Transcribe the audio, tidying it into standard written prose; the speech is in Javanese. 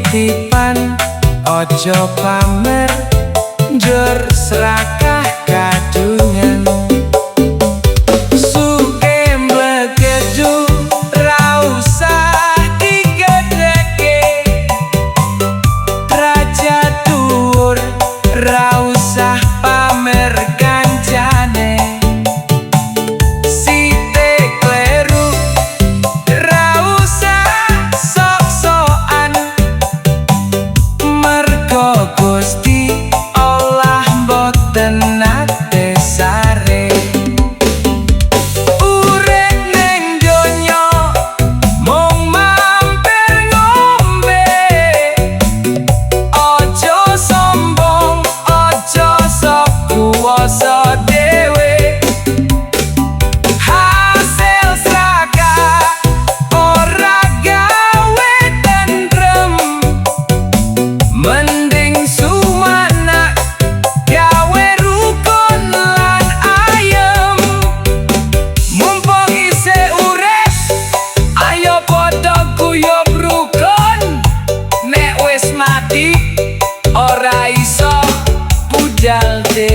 Titipan, ojo pamer, njur serakah kadunyan. Suke mblegedu ra usah digedheke, derajat dhuwur ra usah pamer kancane. Sithik kleru ra usah sok-sokan, mergo Gusti Allah mboten nate sare. Urip ning donya mung mampir ngombe, aja sombong, aja sok kuwasa dhewe. Hasil srakah ora gawe tentrem, mending sumanak gawe rukun lan ayem. Mumpung isih urip, ayo padha guyub rukun. Nek wis mati ora iso budal dhewe.